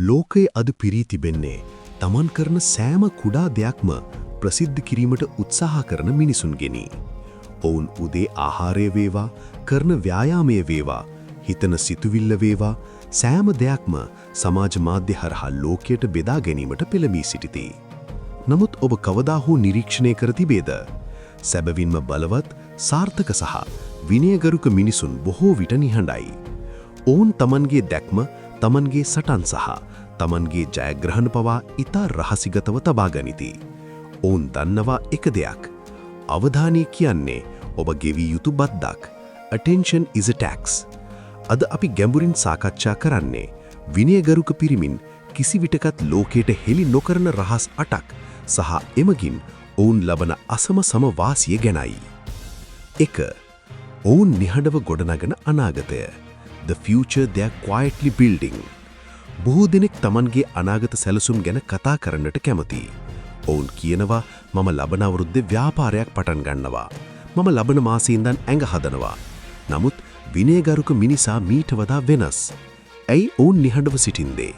ලෝකයේ අද පිරී තිබෙන්නේ තමන් කරන සෑම කුඩා දෙයක්ම ප්‍රසිද්ධ කිරීමට උත්සාහ කරන මිනිසුන්ගෙනි. ඔවුන් උදේ ආහාරය වේවා, කරන ව්‍යායාමය වේවා, හිතන සිතුවිල්ල වේවා, සෑම දෙයක්ම සමාජ මාධ්‍ය හරහා ලෝකයට බෙදා ගැනීමට පෙළඹී සිටිති. නමුත් ඔබ කවදා හෝ නිරීක්ෂණය කර තිබේද? සැබවින්ම බලවත්, සාර්ථක සහ විනයගරුක මිනිසුන් බොහෝ විට නිහඬයි. ඔවුන් තමන්ගේ දැක්ම, තමන්ගේ සටන් සහ තමන්ගේ ජයග්‍රහණ පවා ඉතා රහසිගතව තබා ගනිති. ඔවුන් දන්නවා එක දෙයක්. අවධානය කියන්නේ ඔබ ගෙවිය යුතු බද්දක්. Attention is a tax. අද අපි ගැඹුරින් සාකච්ඡා කරන්නේ විනයගරුක පිරිමින් කිසිවිටකත් ලෝකයට හෙළි නොකරන රහස් අටක් සහ එමගින් ඔවුන් ලබන අසම සම වාසිය ගැනයි. 1. ඔවුන් නිහඬව ගොඩනගන අනාගතය. The future they are quietly building. බොහෝ දෙනෙක් තමන්ගේ අනාගත සැලසුම් ගැන කතා කරන්නට කැමතියි. ඔවුන් කියනවා, "මම ලබන අවුරුද්දේ ව්‍යාපාරයක් පටන් ගන්නවා. මම ලබන මාසේ ඉඳන් ඇඟ හදනවා." නමුත් විනයගරුක මිනිසා මීට වඩා වෙනස්. ඇයි ඔවුන් නිහඬව සිටින්නේ?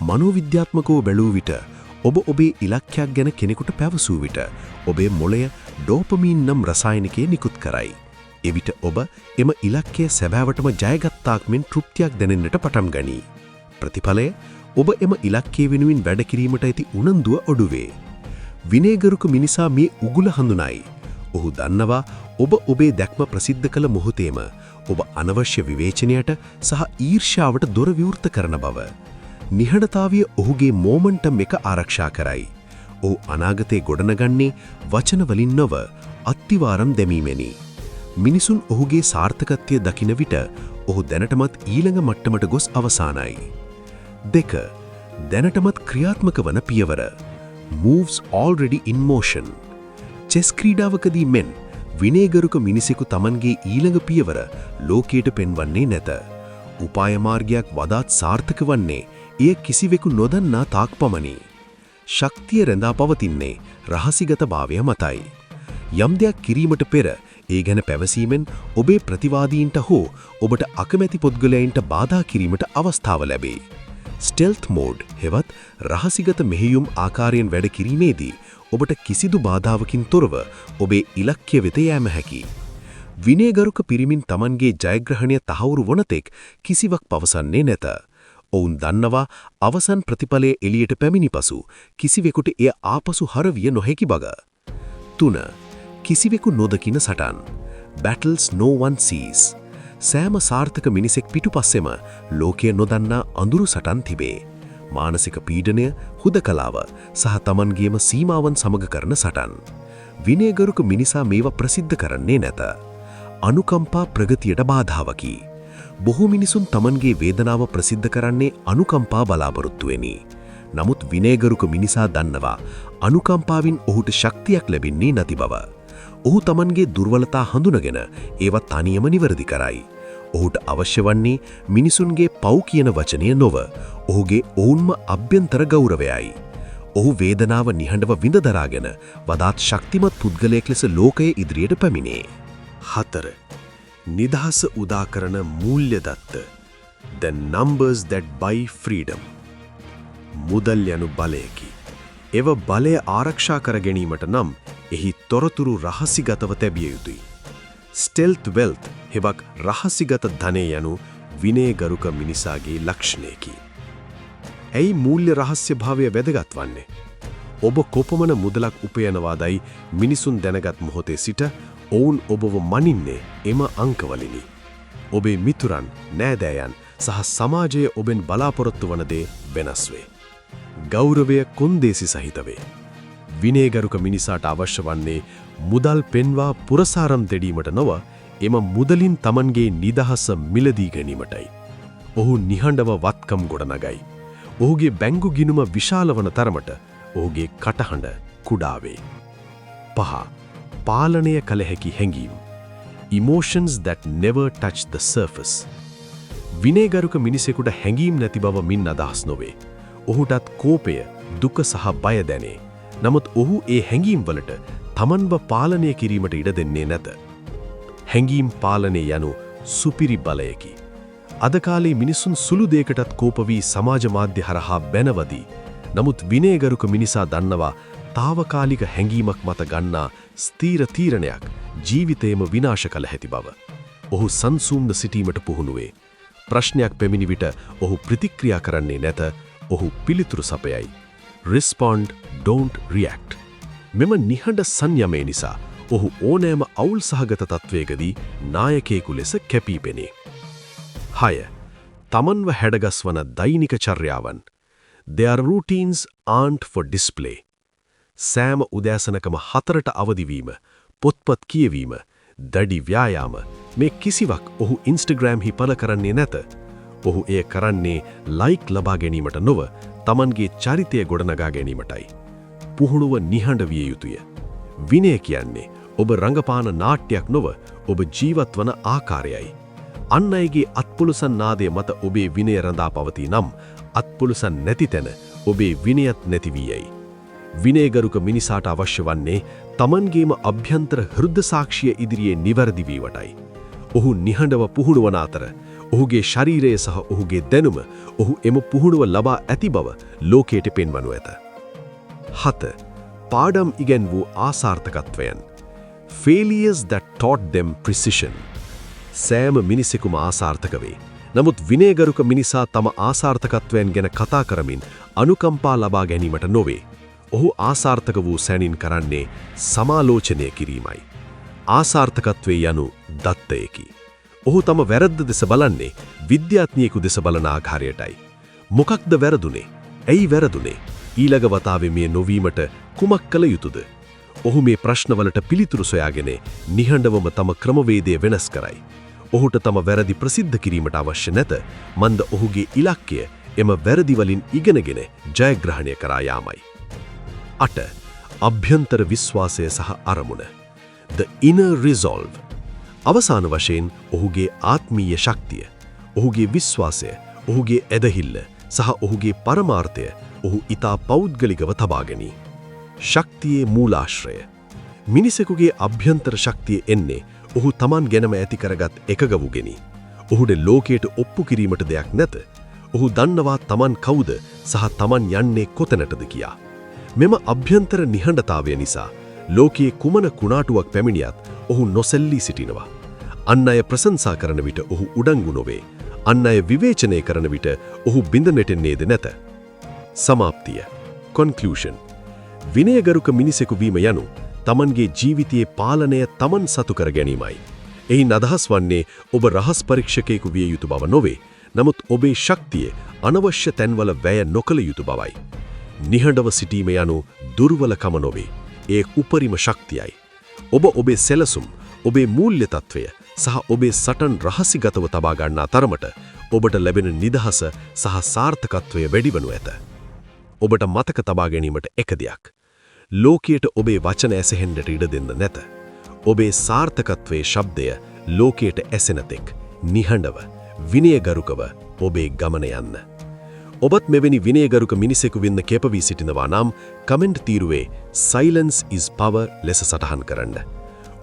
මනෝවිද්‍යාත්මකව බැලූ විට, ඔබ ඔබේ ඉලක්කයක් ගැන කෙනෙකුට පැවසූ විට ඔබේ මොළය ඩෝපමීන් නම් රසායනිකය නිකුත් කරයි. එවිට ඔබ එම ඉලක්කය සැබෑවටම ජයගත්තාක් මෙන් තෘප්තියක් දැනෙන්නට පටන් ගනී. ප්‍රතිඵලය, ඔබ එම ඉලක්කය වෙනුවෙන් වැඩ කිරීමට ඇති උනන්දුව අඩු වේ. විනයගරුක මිනිසා මේ උගුල හඳුනයි. ඔහු දන්නවා ඔබ ඔබේ දැක්ම ප්‍රසිද්ධ කළ මොහොතේම ඔබ අනවශ්‍ය විවේචනයට සහ ඊර්ෂ්‍යාවට දොර විවෘත කරන බව. නිහඬතාවය ඔහුගේ මෝමන්ටම් එක ආරක්ෂා කරයි. ඔහු අනාගතේ ගොඩනගන්නේ වචන වලින් නොව අත්තිවාරම් දැමීමෙනි. මිනිසුන් ඔහුගේ සාර්ථකත්වය දකින විට ඔහු දැනටමත් ඊළඟ මට්ටමට ගොස් අවසానයි. 2. දැනටමත් ක්‍රියාත්මක වන පියවර. Moves already in motion. Chess ක්‍රීඩාවකදී මෙන් විනයගරුක මිනිසෙකු තමන්ගේ ඊළඟ පියවර ලෝකයට පෙන්වන්නේ නැත. උපාය මාර්ගයක් වඩාත් සාර්ථක වන්නේ එය කිසිවෙකු නොදන්නා තාක් පමණි. ශක්තිය රැඳා පවතින්නේ රහසිගත භාවය මතයි. යම් දෙයක් කිරීමට පෙර ඒ ගැන පැවසීමෙන් ඔබේ ප්‍රතිවාදීන්ට හෝ ඔබට අකමැති පුද්ගලයන්ට බාධා කිරීමට අවස්ථාව ලැබේ. ස්ටෙල්ත් මෝඩ් හෙවත් රහසිගත මෙහෙයුම් ආකාරයෙන් වැඩ කිරීමේදී ඔබට කිසිදු බාධාවකින් තොරව ඔබේ ඉලක්කය වෙත යෑම හැකියි. විනයගරුක පිරිමින් තමන්ගේ ජයග්‍රහණය තහවුරු වන තෙක් කිසිවක් පවසන්නේ නැත. ඔවුන් දන්නවා අවසන් ප්‍රතිඵලය එළියට පැමිණි පසු කිසිවෙකුට එය ආපසු හරවිය නොහැකි බව. 3. කිසිවෙකු නොදකින සටන්. Battles no one sees. සෑම සාර්ථක මිනිසෙක් පිටුපස්සෙම ලෝකය නොදන්නා අඳුරු සටන් තිබේ. මානසික පීඩනය, හුදකලාව සහ තමන්ගේම සීමාවන් සමග කරන සටන්. විනයගරුක මිනිසා මේවා ප්‍රසිද්ධ කරන්නේ නැත. අනුකම්පා ප්‍රගතියට බාධාවකි. බොහෝ මිනිසුන් තමන්ගේ වේදනාව ප්‍රසිද්ධ කරන්නේ අනුකම්පා බලාපොරොත්තුවෙනි. නමුත් විනයගරුක මිනිසා දන්නවා අනුකම්පාවෙන් ඔහුට ශක්තියක් ලැබෙන්නේ නැති බව. ඔහු තමන්ගේ දුර්වලතා හඳුනගෙන ඒවා තනියම නිවැරදි කරයි. ඔහුට අවශ්‍ය වන්නේ මිනිසුන්ගේ පව් කියන වචනය නොව ඔහුගේ ඔවුන්ම අභ්‍යන්තර ගෞරවයයි. ඔහු වේදනාව නිහඬව විඳ දරාගෙන වඩාත් ශක්තිමත් පුද්ගලයෙක් ලෙස ලෝකයේ ඉදිරියට පැමිණේ. 4. නිදහස උදා කරන මූල්‍ය දත්ත. The numbers that buy freedom. මුදල් යනු බලයකි. එම බලය ආරක්ෂා කර ගැනීමට නම් එහි තොරතුරු රහසිගතව තැබිය යුතුයි. ස්ටෙල්ත් වෙල්ත් හෙවත් රහසිගත ධනය යනු විනයගරුක මිනිසාගේ ලක්ෂණයකි. ඇයි මූල්‍ය රහස්‍ය භාවය වැදගත් වන්නේ? ඔබ කොපමණ මුදලක් උපයනවාදයි මිනිසුන් දැනගත් මොහොතේ සිට ඔවුන් ඔබව මනින්නේ එම අංකවලිනි. ඔබේ මිතුරන්, නෑදෑයන් සහ සමාජය ඔබෙන් බලාපොරොත්තු වන දේ වෙනස් වේ. ගෞරවය කොන්දේසි සහිත වේ. විනයගරුක මිනිසාට අවශ්‍ය වන්නේ මුදල් පෙන්වා පුරසාරම් දෙඩීමට නොව, එම මුදලින් තමන්ගේ නිදහස මිලදී ගැනීමටයි. ඔහු නිහඬව වත්කම් ගොඩනගයි. ඔහුගේ බැංකු ගිණුම විශාල වන තරමට ඔහුගේ කටහඬ කුඩා වේ. 5. පාලනය කළ හැකි හැඟීම්. Emotions that never touch the surface. විනයගරුක මිනිසෙකුට හැඟීම් නැති බව මින් අදහස් නොවේ. ඔහුටත් කෝපය, දුක සහ බය දැනේ. නමුත් ඔහු ඒ හැඟීම් වලට තමන්ව පාලනය කිරීමට ඉඩ දෙන්නේ නැත. හැඟීම් පාලනය යනු සුපිරි බලයකි. අද කාලේ මිනිසුන් සුළු දෙයකටත් කෝප වී සමාජ මාධ්‍ය හරහා බැනවදී. නමුත් විනයගරුක මිනිසා දන්නවා තාවකාලික හැඟීමක් මත ගන්නා ස්ථීර තීරණයක් ජීවිතයම විනාශ කළ හැකි බව. ඔහු සංසුන්ව සිටීමට පුහුණු වේ. ප්‍රශ්නයක් පැමිණි විට ඔහු ප්‍රතික්‍රියා කරන්නේ නැත. ඔහු පිළිතුරු සපයයි. Respond, don't react. මෙම නිහඬ සංයමය නිසා ඔහු ඕනෑම අවුල් සහගත තත්වයකදී නායකයෙකු ලෙස කැපී පෙනේ. 6. තමන්ව හැඩගස්වන දෛනික චර්යාවන්. Their routines aren't for display. සෑම උදෑසනකම 4ට අවදිවීම, පොත්පත් කියවීම, දැඩි ව්‍යායාම මේ කිසිවක් ඔහු ඉන්ස්ටග්‍රෑම් හි පළ කරන්නේ නැත. ඔහු එය කරන්නේ ලයික් ලබා ගැනීමට නොව, තමන්ගේ චරිතය ගොඩනගා ගැනීමටයි. පුහුණුව නිහඬ විය යුතුය. විනය කියන්නේ ඔබ රඟපාන නාට්‍යයක් නොව, ඔබ ජීවත් වන ආකාරයයි. අන් අයගේ අත්පොළසන් නාදය මත ඔබේ විනය රඳා පවතී නම්, අත්පොළසන් නැති තැන ඔබේ විනයත් නැති වී යයි. විනයගරුක මිනිසාට අවශ්‍ය වන්නේ තමන්ගේම අභ්‍යන්තර හෘද සාක්ෂිය ඉදිරියේ නිවැරදි වීමටයි. ඔහු නිහඬව පුහුණු වන අතර ඔහුගේ ශරීරය සහ ඔහුගේ දැනුම ඔහු එම පුහුණුව ලබා ඇති බව ලෝකයට පෙන්වනු ඇත. 7. පාඩම් ඉගැන් වූ ආසාර්ථකත්වයන්. Failures that taught them precision. සෑම මිනිසෙකුම ආසාර්ථක වේ. නමුත් විනයගරුක මිනිසා තම ආසාර්ථකත්වයන් ගැන කතා කරමින් අනුකම්පා ලබා ගැනීමට නොවේ. ඔහු ආසාර්ථක වූ සැනින් කරන්නේ සමාලෝචනය කිරීමයි. ආසාර්ථකත්වය යනු දත්තයකි. ඔහු තම වැරද්ද දෙස බලන්නේ විද්‍යාඥයෙකු දෙස බලන ආකාරයටයි. මොකක්ද වැරදුනේ? ඇයි වැරදුනේ? ඊළඟ වතාවේ මෙය නොවීමට කුමක් කළ යුතුද? ඔහු මේ ප්‍රශ්නවලට පිළිතුරු සොයාගෙන නිහඬවම තම ක්‍රමවේදය වෙනස් කරයි. ඔහුට තම වැරදි ප්‍රසිද්ධ කිරීමට අවශ්‍ය නැත. මන්ද ඔහුගේ ඉලක්කය එම වැරදි වලින් ඉගෙනගෙන ජයග්‍රහණය කරා යාමයි. 8. අභ්‍යන්තර විශ්වාසය සහ අරමුණ. The inner resolve. අවසාන වශයෙන් ඔහුගේ ආත්මීය ශක්තිය, ඔහුගේ විශ්වාසය, ඔහුගේ ඇදහිල්ල සහ ඔහුගේ පරමාර්ථය ඔහු ඉතා පෞද්ගලිකව තබා ගනී. ශක්තියේ මූලාශ්‍රය. මිනිසෙකුගේ අභ්‍යන්තර ශක්තිය එන්නේ ඔහු තමන් ගැනම ඇති කරගත් එකඟ වූගෙනි. ඔහුට ලෝකයට ඔප්පු කිරීමට දෙයක් නැත. ඔහු දන්නවා තමන් කවුද සහ තමන් යන්නේ කොතැනටද කියා. මෙම අභ්‍යන්තර නිහඬතාවය නිසා ලෝකයේ කුමන කුණාටුවක් පැමිණියත් ඔහු නොසැල්ලී සිටිනවා. අන් අය ප්‍රශංසා කරන විට ඔහු උඩංගු නොවේ. අන් අය විවේචනය කරන විට ඔහු බිඳ වැටෙන්නේද නැත. සමාප්තිය. Conclusion. විනයගරුක මිනිසෙකු වීම යනු තමන්ගේ ජීවිතයේ පාලනය තමන් සතු කර ගැනීමයි. එයින් අදහස් වන්නේ ඔබ රහස් පරීක්ෂකයෙකු විය යුතු බව නොවේ. නමුත් ඔබේ ශක්තිය අනවශ්‍ය තැන්වල වැය නොකළ යුතු බවයි. නිහඬව සිටීම යනු දුර්වලකම නොවේ. ඒ උපරිම ශක්තියයි. ඔබ ඔබේ සැලසුම්, ඔබේ මූල්‍ය තත්ත්වය සහ ඔබේ සටන් රහසිගතව තබා ගන්නා තරමට ඔබට ලැබෙන නිදහස සහ සාර්ථකත්වය වැඩිවනු ඇත. ඔබට මතක තබා ගැනීමට එක දෙයක්. ලෝකයට ඔබේ වචන ඇසෙන්නට ඉඩ දෙන්න නැත. ඔබේ සාර්ථකත්වයේ ශබ්දය ලෝකයට ඇසෙන තෙක් නිහඬව, විනයගරුකව ඔබේ ගමන යන්න. ඔබත් මෙවැනි විනයගරුක මිනිසෙකු වෙන්න කැප වී සිටිනවා නම් කමෙන්ට් තීරුවේ "Silence is power" ලෙස සටහන් කරන්න.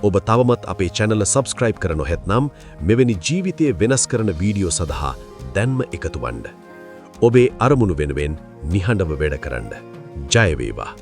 ඔබ තවමත් අපේ channel subscribe කර නොහැත්නම් මෙවැනි ජීවිතය වෙනස් කරන වීඩියෝ සඳහා දැන්ම එකතු වන්න. ඔබේ අරමුණු වෙනුවෙන් නිහඬව වැඩ කරන්න. ජය වේවා.